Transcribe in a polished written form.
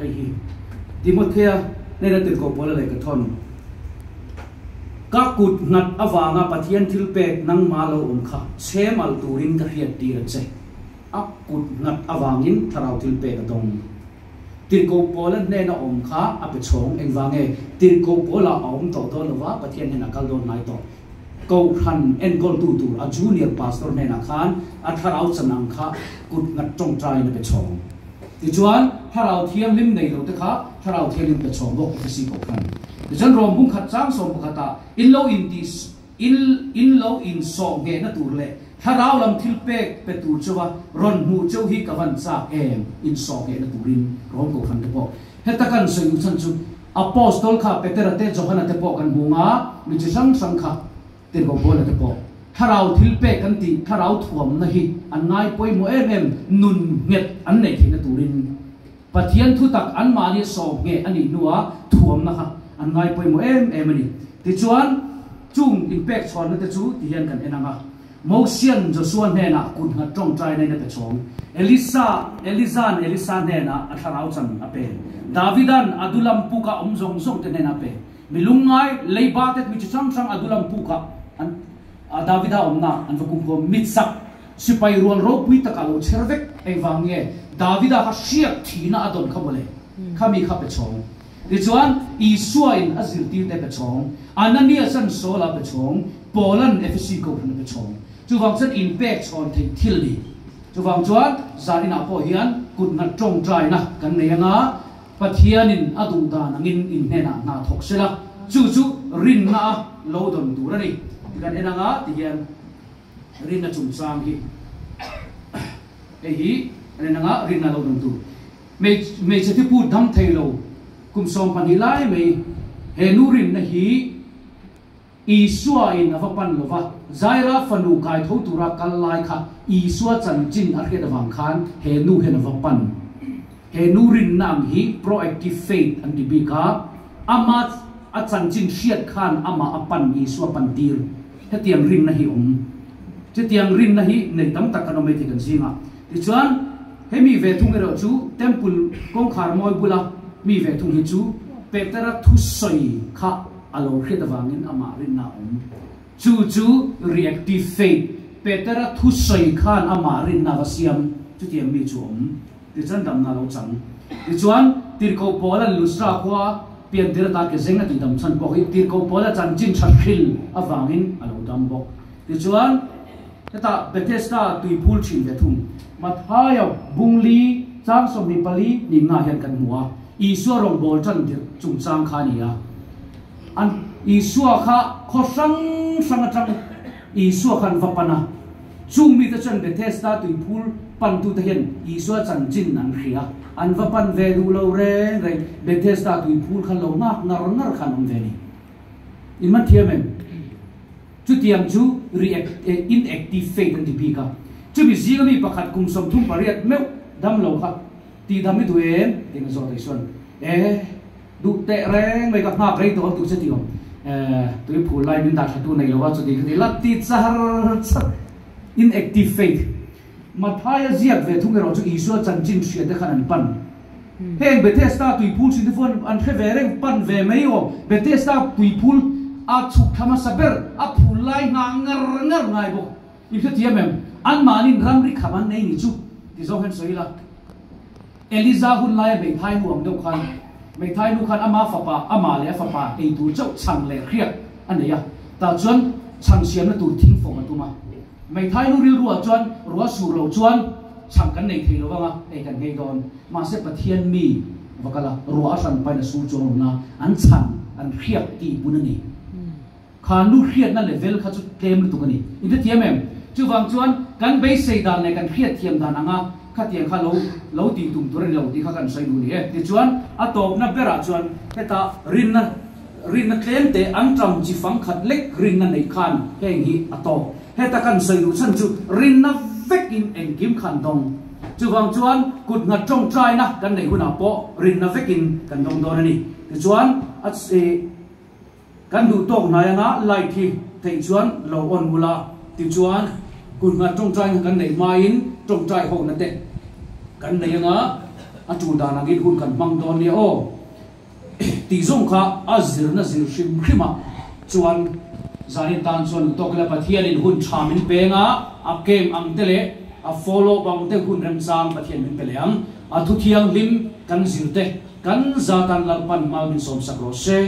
Hei hi Timothea hnena tirhkoh Paula lehkha thawn, Ka kut nghat avanga Pathian thilpek nangma lo awm kha chhem alh turin ka hriat tir a che. A kut nghat avangin thlarau thilpek a dawng. Tirhkoh Paula hnena awm kha a pe chhawng. Engvange Tirhkoh Paula a awm tawh dawn lova Pathian hnenah kal dawn ngai tawh. Kohhran enkawltu tur a junior pastor hnenah khan a thlarau chan ang kha kut nghat tawngtaiin a pe chhawng. Tichuan, Thlarau Thianghlim nei lo te kha Thlarau Thianghlim pe chhawng bawk Efesi Kohhran. Tichuan Rom bung khat chang 11 ah in lo inti in in lo insawh nghehna tur leh Thlarau lam thil pek pe tur chauha rawn hmuh chauh hi ka van chak em insawh nghehna turin Rom Kohhran te pawh heta kan sawi duh chhan chu Apostol kha Petera te Johana te pawh kan hmu nga mi chi hrang hrang kha Tirhkoh Paula te pawh thlarau thil pek kan tih thlarau thuamna hi an ngai pawimawh em em, nun nghet an neih theihna turin Pathian thutak anmahni sawm ngheh a nih hnua thuamna kha an ngai pawimawh em em a ni. Tichuan, chung inpek chhawnna te chu ti hian kan en ang a, Mosian Josua hnenah kut nghat tawngtaina in a pe chhawng, Elisa, Eliza'n Elisa hnenah a thlarau chan a pe, Davida'n Adulam puka awm zawng zawng te hnenah a pe. Mi lungngai leiba te mi chi hrang hrang Adulam pukah an Davida awmna an va kumkhawm mitsak sipai rual ropui takah lo chher vek engvang nge Davida kha hriak thihna a dawn kha mawle kha mi kha pe chhawng. Tichuan Isua in a zirtir te pe chhawng, Ananias an Saul a pe chhawng, Paul an Efesi kohhran a pe chhawng. Chuvang chuan inpek chhawn theih thil ni. Chuvang chuan zaninah pawh hian kut nghat tawngtaina kan nei anga, Pathianin a duh dan angin in hnenah hna thawk se la, chu chu rinna a lo dawn tur a ni ti kan en anga ti hian rinna chungchang hi hei hi kan en anga rinna a lo dawn tur. Hmeichhe thiput dam thei lo kum 12 lai mai he nu rinna hi Isua in a va pan lo va, Zaira fanu kai tho tura kal lai kha Isua chanchin a hriat avang khan he nu hian a va pan. He nu rinna ang hi proactive faith an ti bik a, ama a chanchin hriat khan amah a pan Isua pan tir. Hetiang rinna hi awm. Chutiang rinna hi nei tam tak kan awm maithei kan zingah. Tichuan, hemi ve thung erawh chu Temple kawngkhar mawi bula mi ve thung hi chu Petera thusawi kha A lo hriat avangin amah rinna a awm. Chu chu reactive faith, Petera thusawi khan amah rinna va siam, chutiang mi chu a awm. Tichuan damna a lo chang. Tichuan, Tirhkoh Paula'n Lustra khua piantir ata ke zeng a tih dam chhan pawh hi Tirhkoh Paula chanchin tha hril avangin a lo dam bawk. Tichuan, hetah Bethesda tui phul thin ve thung. Mathaia bungli chang 24 nihna hian kan hmu a. Isua rawngbâwl ṭan tirh chungchâng kha a ni a. An Isua kha khaw hrang hrang aṭang Isua kha an va pan a. Chung mite chuan Bethesda tuiphul pantute hian Isua chanchin an hria. An va pan ve duh lo reng reng. Bethesda tuiphul kha lo nghak ngar ngar kha an awm ve a ni. In man thiam em? Chutiang chu react inactive faith an ti bik a. Chumi zinga mi pakhat kum 38 meuh dam lo kha Tih dam i duh em? Tiin a zawt Isua'n, E, duh teh reng mai ka nghak rei tawh duh che tih awm. E, tui phul lai min dah tha tu nei lo a, chuti khati la ti char char. Inactive faith. Mathaia ziak ve thung erawh chu Isua chanchin hria te khan an pan. Heng Bethesda tuiphul hrin te pawh an hre ve reng, pan ve mai awm. Bethesda tuiphul a chhuk thla hmasa ber, a phul lai nghah ngar ngar ngai bawk. I hrethiam em? Anmahniin ramri kham an nei ni chu ti zawng hian sawi ila. Eliza hun laia hmeithai nu ang deuh khan, hmeithai nu khan ama fapa, amah leh a fapa ei tur chauh chhang leh hriak a nei a, tah chuan chhang siamna tur thing fawm a tum a. Hmeithai nu rilruah chuan ruah sur lo chuan chhang kan nei thei lo vang a, ei kan nghei dawn. Mahse Pathian mi va kal a, ruah a hran pahin a sur chuang lo na, an chhang an hriak tih bun a ni. Kha nu hriatna level kha chu tlem lutuk a ni. In hrethiam em? Chuvang chuan kan beisei dan leh kan hriatthiam dan anga khatiang kha lo lo tih tum tur a ni lo tih kha kan sawi duh ni e. Tichuan a tawpna berah chuan heta rinna rinna tlem te an ṭam chi fang khat lek rinna neih khan heng hi a tawk. Heta kan sawi duh chhan chu rinna vekin engkim khan dawng. Chuvang chuan kut nghat ṭawngṭaina kan neih hunah pawh rinna vekin kan dawng dawn a ni. Tichuan a Kan duh tawk hnai anga light hi theih chuan lo on ula, tichuan kut nghat tawngtai kha kan neih hmain tawngtai ho na te kan nei anga. A tul dan angin hun kan hmang dawn nia aw. Tih zawng kha a zirna zir hrim hrim a, chuan zanin tan chuan u tawk ila Pathianin hun tha min peng a, a camp ang te leh a follow up ang te hun remchang Pathian min pe leh ang. A thu thianghlim kan zir te kan zatan Lalpan mal min sawmsak rawh se.